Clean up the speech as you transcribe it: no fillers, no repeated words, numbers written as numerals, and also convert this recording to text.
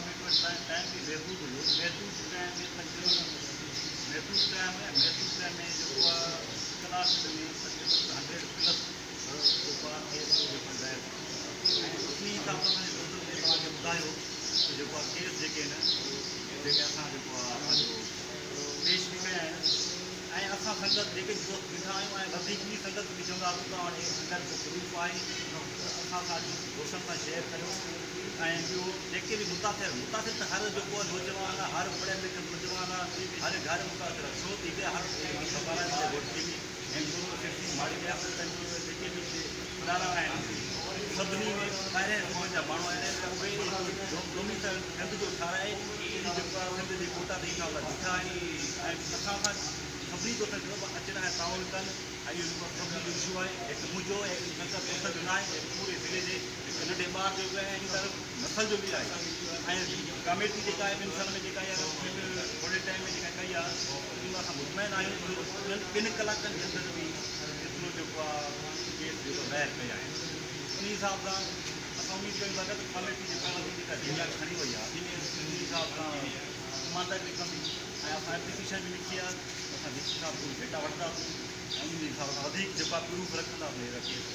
Committee وٽ time به محدود هيو، محدود ٽائيم ۾ تقريبن محدود ٽائيم ۽ محدود ٽائيم ۾ جيڪو آهي ڪلاڪ ۾ تقريبن هنڊريڊ پلس جيڪو آهي ڪيس جيڪو آهي دائر ٿيا ۽ انهي حساب سان اسان جي دوستن کي توهان کي ٻڌايو ته جيڪو آهي ڪيس جيڪي آهن جيڪي اسان جيڪو آهي پنهنجو پيش به ڪيا آهن ۽ اسان سنگت جيڪي به دوست بيٺا آهيون ۽ وڌيڪ به سنگت به چونداسون توهان وٽ اگر ڪو پروف آهي ته اسان سان اچو دوستن سان شيئر ڪريو ۽ ٻيو جيڪي به متاثر متاثر ته هر جيڪو آهي نوجوان آهي هر پڙهيل لکيل نوجوان آهي هر گهر متاثر آهي ڇو ته هتي هر گهوٽڪي ۾ ۽ جيڪي به هتي ادارا آهن سڀني ۾ ٻاهرين صوبن جا ماڻهو آيل آهن ته اهي ڊوميسائل سنڌ جو ٺاهرائي اهي جيڪو آهي سنڌ جي ڪوٽا تي انشاء الله بيٺا آهن ۽ اسان سان سڀني دوستن کي چوندو اچن ۽ تعاون ڪن ۽ اهو جيڪو سڀني جو اشو آهي هڪ منهنجو ۽ هڪ سنگت دوستن جو نه آهي هڪ پوري ضلعي جي هڪ ننڍي ٻار جو به آهي ۽ طرف نسل جو به آهي ۽ ڪاميٽي جيڪا آهي ٻن سالن ۾ جيڪا اها ٿوري ٽائيم ۾ جيڪا ڪئي آهي ان مان اسان مطمئن آهيون ته انهن ٻن ڪلاڪن جي اندر به ايترو جيڪو آهي ڪيس جيڪو ظاهر ڪيا آهن ان حساب سان اسان اميد ڪيون ٿا ته ڪاميٽي جيڪا وڌيڪ جيڪا ذميوار کڻي وئي آهي ان حساب سان ايمانداري به ڪندي ۽ اسان ايپليڪيشن به لکي آهي اسان ڊي سي صاحب کان ڊيٽا وٺنداسون ۽ ان حساب سان وڌيڪ جيڪو آهي پروف رکنداسون اهڙا ڪيس.